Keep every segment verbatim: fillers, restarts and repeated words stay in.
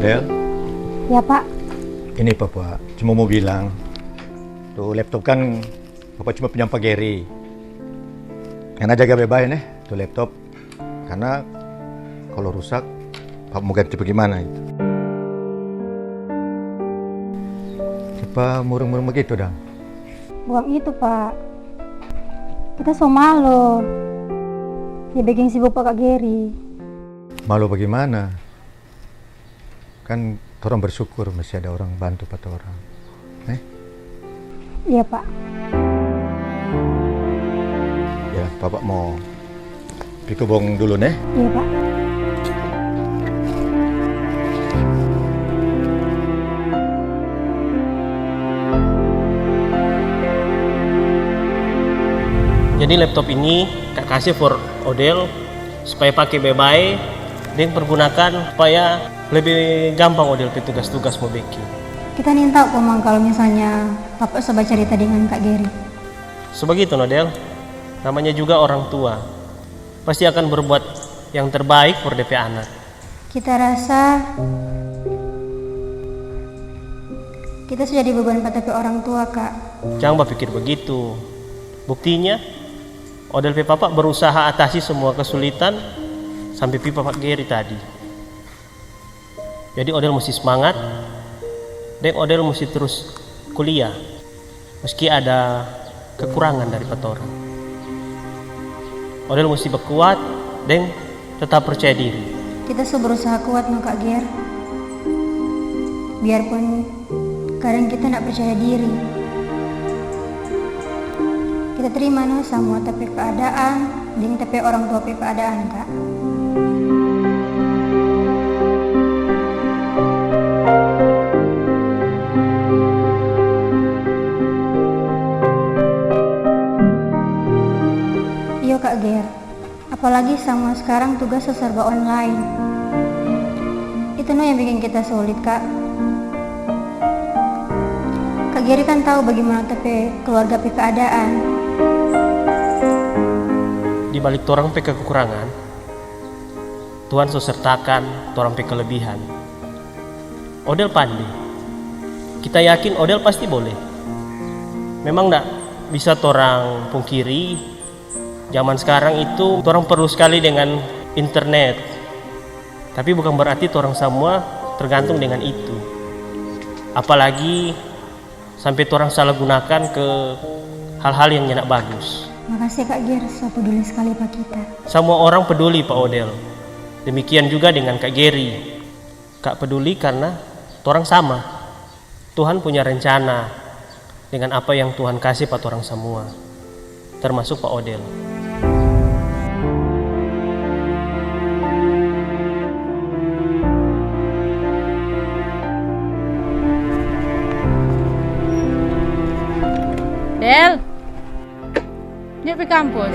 Del? Ya, Pak. Ini, Papa, cuma mau bilang, tu laptop kan Papa cuma pinjam pa Geri. Ngana jaga bae-bae, ne, tu laptop. Karna kalo rusak, Papa mau ganti bagimana itu? Kiapa murung-murung bagitu, dang? Bukan itu, Pak. Kita so malo. Dia bikin sibuk pa Kak Geri. Malo bagimana? Kan torang bersyukur masih ada orang bantu pa torang. Eh? Iya, Pak. Ya, Papa mau pi kobong dulu, ne? Iya, Pak. Jadi laptop ini Kak kase for Odel supaya pake bae-bae deng pergunakan supaya lebe gampang Odel pe tugas-tugas mo beking. Kita nintau komang kalo misalnya Papa so bacarita dengan Kak Geri. So bagitu no, Del. Namanya juga orang tua. Pasti akan berbuat yang terbaik for de pe anak. Kita rasa kita so jadi beban pa ta pe orang tua, Kak. Jang bapikir bagitu. Buktinya, Odel pe papa berusaha atasi semua kesulitan sampe pi pa Kak Geri tadi. Jadi Odel musti smangat, deng Odel musti trus kuliah, meski ada kekurangan dari pa torang. Odel musti bakuat deng tetap percaya diri. Kita so berusaha kuat no, Kak Ger. Biarpun kadang kita ndak percaya diri. Kita terima no samua ta pe keadaan deng ta pe orang tua pe keadaan, Kak. Iyo, Kak Ger. Apalagi samua skarang tugas so serba online. Itu no yang bikin kita sulit, Kak. Kak Geri kan tau bagimana ta pe keluarga pe keadaan. Di balik torang pe kekurangan, Tuhan so sertakan torang pe kelebihan. Odel pande. Kita yakin Odel pasti boleh. Memang ndak bisa torang pungkiri, Jaman skarang itu, torang perlu skali dengan internet. Tapi bukang berarti torang samua tergantung dengan itu. Apalagi sampe torang salah gunakan ke hal-hal yang nyanda bagus. Makase, Kak Ger, so peduli skali pa kita. Samua orang peduli pa Odel. Demikian juga dengan Kak Geri. Kak peduli karna torang sama. Tuhan punya rencana dengan apa yang Tuhan kase pa torang samua, termasuk pa Odel. Del! Dia pi kampus.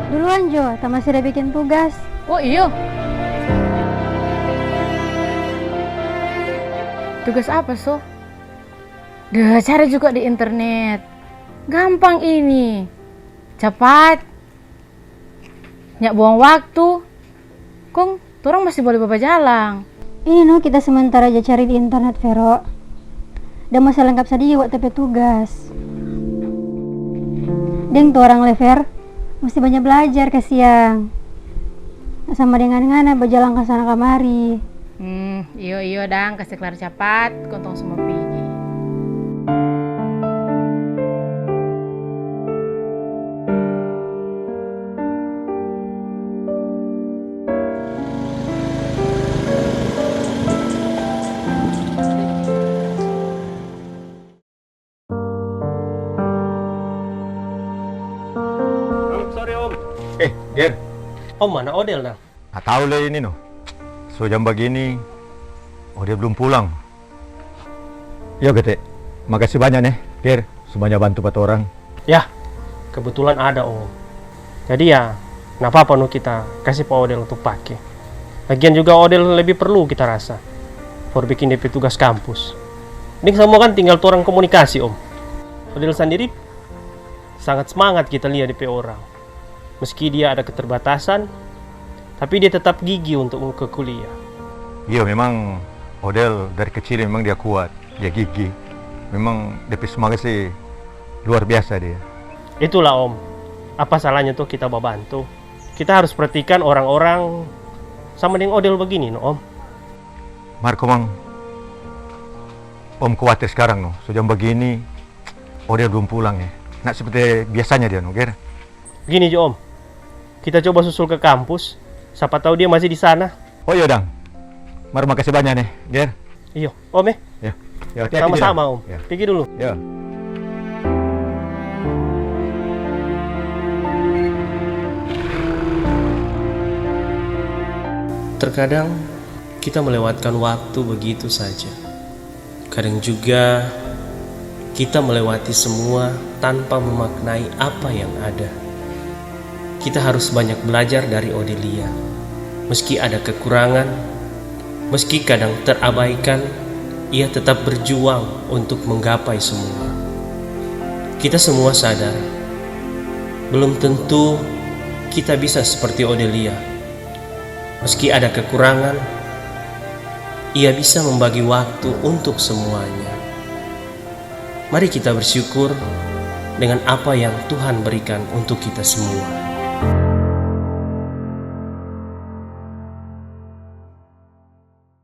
Duluan jo, ta masih ada bikin tugas. Oh iyo. Tugas apa so? Deh, cari juga di internet. Gampang ini. Capat. Nya buang waktu, kong torang masih bole babajalang. Ini no kita sementara ja cari di internet, Vero. Da masih lengkap sadiki buat ta pe tugas. Deng torang le, Ver, musti banya blajar, kasiang. Sama dengan ngana bajalang ka sana kamari. Hmm, iyo, iyo dang, kasi klar capat, kong tong semua pigi. Om, sorry, Om. Eh, Ger. Om, mana Odel, nang? Nggak tahu le ini, no. So jam bagini, Odel belum pulang. Yo, Gete. Makasih banyak, ne, Ger. So banya bantu pa torang. Ya, kebetulan ada, Om. Jadi ya, nda apa-apa no kita kasi pa Odel untuk pake. Lagian juga Odel lebih perlu kita rasa for bikin de pe tugas kampus. Deng samua kan tinggal torang komunikasi, Om. Odel sandiri sangat smangat kita lia de pe orang. Meski dia ada keterbatasan, tapi dia tetap gigi untuk ke kuliah. Iyo, memang Odel dari kecil memang dia kuat, dia gigi. Memang dia pe semangat sih luar biasa dia. Itulah, Om. Apa salahnya tuh kita babantu? Kita harus perhatikan orang-orang sama deng Odel begini, no, Om. Mar komang, Om kuatir skarang, no. So jam bagini, Odel blum pulang, e. Ndak seperti biasanya dia, no, Ger. Gini jo, Om. Kita coba susul ke kampus. Sapa tau dia masih di sana. Oh iyo, dang. Mar makase banya, ne, Ger. Iyo, Om, e. Yo, yo, hati-hati jo, Sama-sama, dang. Om. Yo. Pigi dulu. Yo. Terkadang kita melewatkan waktu begitu saja. Kadang juga kita melewati semua tanpa memaknai apa yang ada. Kita harus banyak belajar dari Odelia. Meski ada kekurangan, meski kadang terabaikan, ia tetap berjuang untuk menggapai semua. Kita semua sadar, belum tentu kita bisa seperti Odelia. Meski ada kekurangan, ia bisa membagi waktu untuk semuanya. Mari kita bersyukur dengan apa yang Tuhan berikan untuk kita semua.